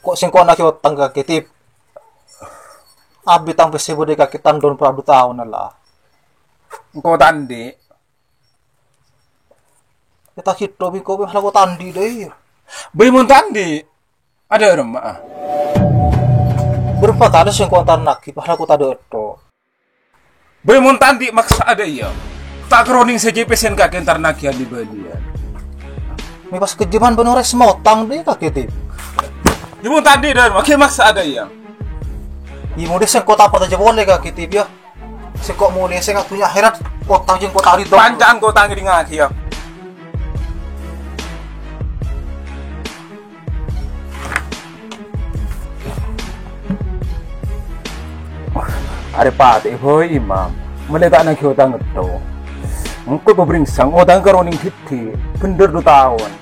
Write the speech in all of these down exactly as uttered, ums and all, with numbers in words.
Ko' sèngko' naghi otang kakè, Tip. Abit tang pèssè bâdâ è kakè tandon pèra' du taonna la. Engko' ta' andi'. Yâ ta' ghi' tho bi' ko' bi' malah ko' ta' andi' dâ' iyâ. Bâi mon ta' andi'. Adâ' remma'a. Bârâmpa talè sèngko' entarnaghi, padahal ko' tadâ' ètto. Bâi mon ta' andi' maksa adâ' iyâ. Ta' karo nèng sajjhâ pèssèna kakè entarnaghi li-bâliyân. Mè' pas kejjhâman bân orèng sè motang dâ' kakè, Tip. Yâ mon ta' andi' dâ' remma'a, ghi' maksa adâ' iyâ. Yâ mon dâ' sèngko' ta' parcajâ polè kakè, Tip, yâ. Sèngko' molè sè ngadhunnya akhèrat, otang jhâ' engko' ta' rèdhâ. Panjhân ko' tang ngèdingngaghi, yâ. Arè patè, bhâi, Imam. Mèlè ta' naghi otang ètto. Engko' pabhâringsang otang karo nèng dhiddhi', bhendher du taon.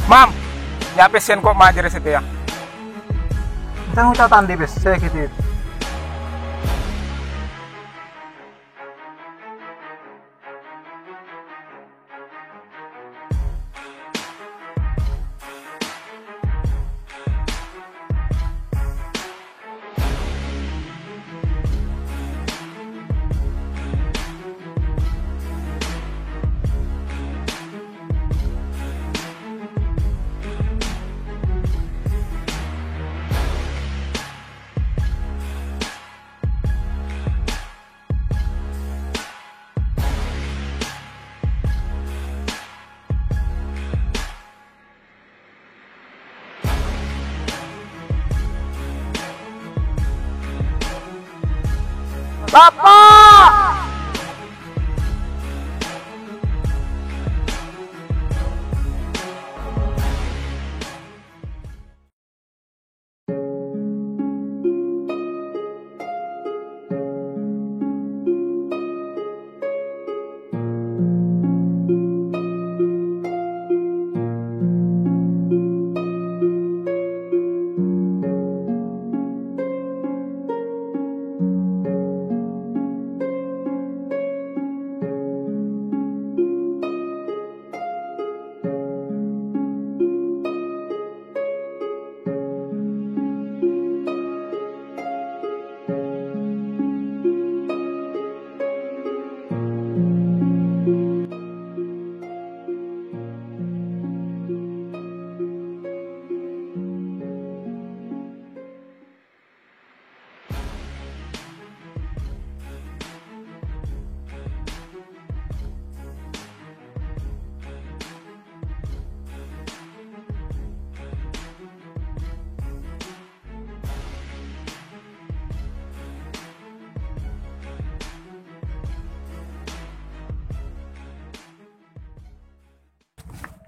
Mam, yâ pèssèna ko' majârâ satèya. Entang uca' ta' andi' pèssè, gitu. Bapak!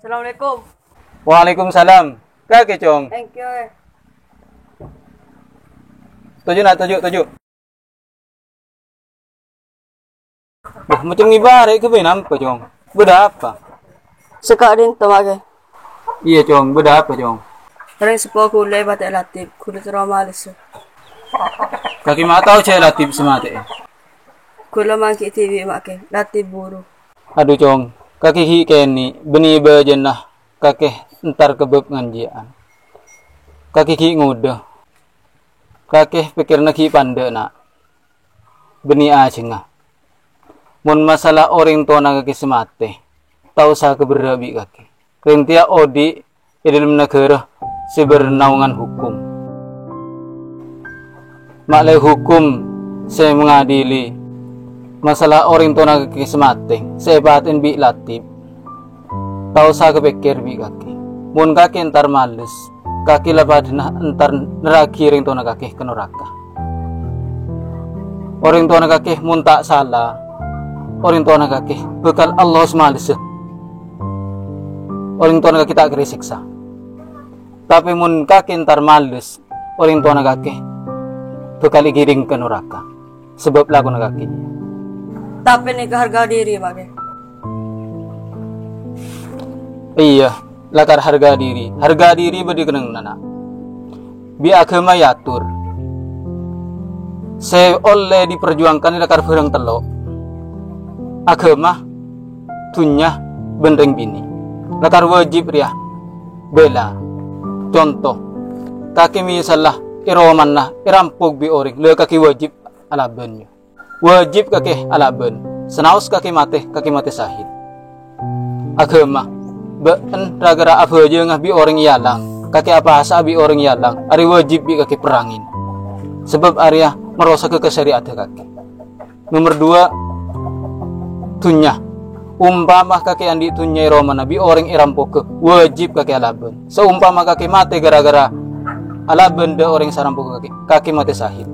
Assalamualaikum. Waalaikumsalam. Kakè, Cong. Thank you, eh. Toju', Na', toju', toju'. Wah, macem ngibâ arè' ghâbây nampa, Cong. Bâdâ apa? Sè ka'dinto, Mak, Kè. Iyâ, Cong. Bâdâ apa, Cong? Rèng seppo ghulâ èpatè'è Latip. Ghulâ terro malessa. Kakè ma' tao jhâ' Latip sè matè'è? Ghulâ ma' ghi' dhibi', Mak, Kè. Latip buru. Adhu, Cong. Kakè ghi' kènè', bânnè bâjâna kakè entar ka bâb nganjiyâ'ân. Kakè ghi' ngodâ. Kakè pèkkèranna ghi' pandâ', Na'. Bânnè ajhângnga. Mon masalah orèng towana kakè sè matè, ta' osa kaberrâ' bi' kakè. Rèng tèya odi' è dhâlem naghârâ sè bernaungan hukum. Ma' la hukum sè mangadili masalah orèng towana kakè sè matè, sè èpatè'è bi' Latip. Ta' osa kapèkkèr bi' kakè. Mon kakè entar males, kakè la padâna entar nerraghi orèng towana kakè ka naraka. Orèng towana kakè mon ta' sala, orèng towana kakè bhâkal Allah sè malessa. Orèng towana kakè ta' kèra èsèksa. Tapè mon kakè entar males, orèng towana kakè bhâkal èghiring ka naraka. sabâb lakona kakè. Tapè nèka harga diri, Pak Kè. Iyâ, lakar harga diri. Harga diri bâdâ kennengnganna, Na'. Bi' aghâma èator. Sè ollè diperjuangkan lakar bhârâng tello'. Aghâma, dhunnya, bân rèng binè'. Lakar wajib rèya bhâlâ. Conto, kakè misalla èromana èrampok bi' orèng, la kakè wajib alabân, yâ. Wajib kakè alabân. Sanaos kakè matè, kakè matè sahid. Aghâma, bâ'en ra-ghârâ abhâjânga bi' orèng èalang, kakè apasa'a bi' orèng èalang, arè wajib bi' kakè perrangè. Sabâb arèya marosaghâ ka syari'atta kakè. Nomer duwâ', dhunnya. Ompama kakè andi' dhunnya èromana bi' orèng èrampoghâ, wajib kakè alabân. Saompama kakè matè ghârâ-ghârâ alabân dâ' orèng sè rampok kakè, kakè matè sahid.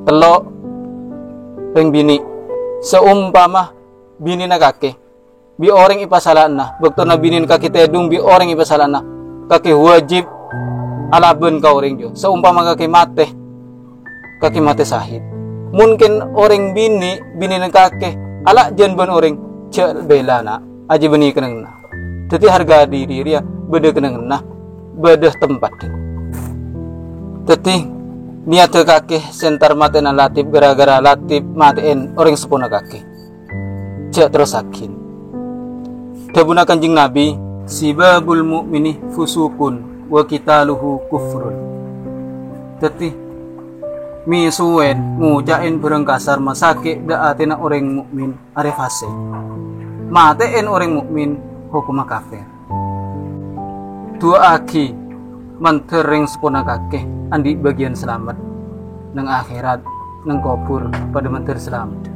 Tello', rèng binè'. Saompama binèna kakè bi' orèng èpasala'ana, bâktona binèna kakè tèdung bi' orèng èpasala'ana, kakè wajib alabân ka orèng jâ. Saompama kakè matè, kakè matè sahid. Mon kèng orèng binè', binèna kakè, alajân bân orèng, jhâ' bhâlâ, Na', ajiyâ bânnè kennengnganna. Dhâddhi harga diri rèya bâdâ kennengnganna, bâdâ tempatta. Dhâddhi, niyaddhâ kakè sè entar matèna Latif ghârâ-ghârâ Latif matè'è orèng seppona kakè. Jhâ' terrossaghi. Dhâbuna Kanjeng Nabi, "Sibabul mu'mini fusuqun wa qitaluhu kufrun." Dhâddhi, mèsowèn, ngoca'èn bhârâng kasar, masakè' dâ' atèna orèng mu'min arè fasik. Matè'èn orèng mu'min hokomma kafir. Du'a'aghi mandhâr rèng seppona kakè andi' bâgiyân salamet neng akhèrat, neng kobhur padâ mandhâr salamet.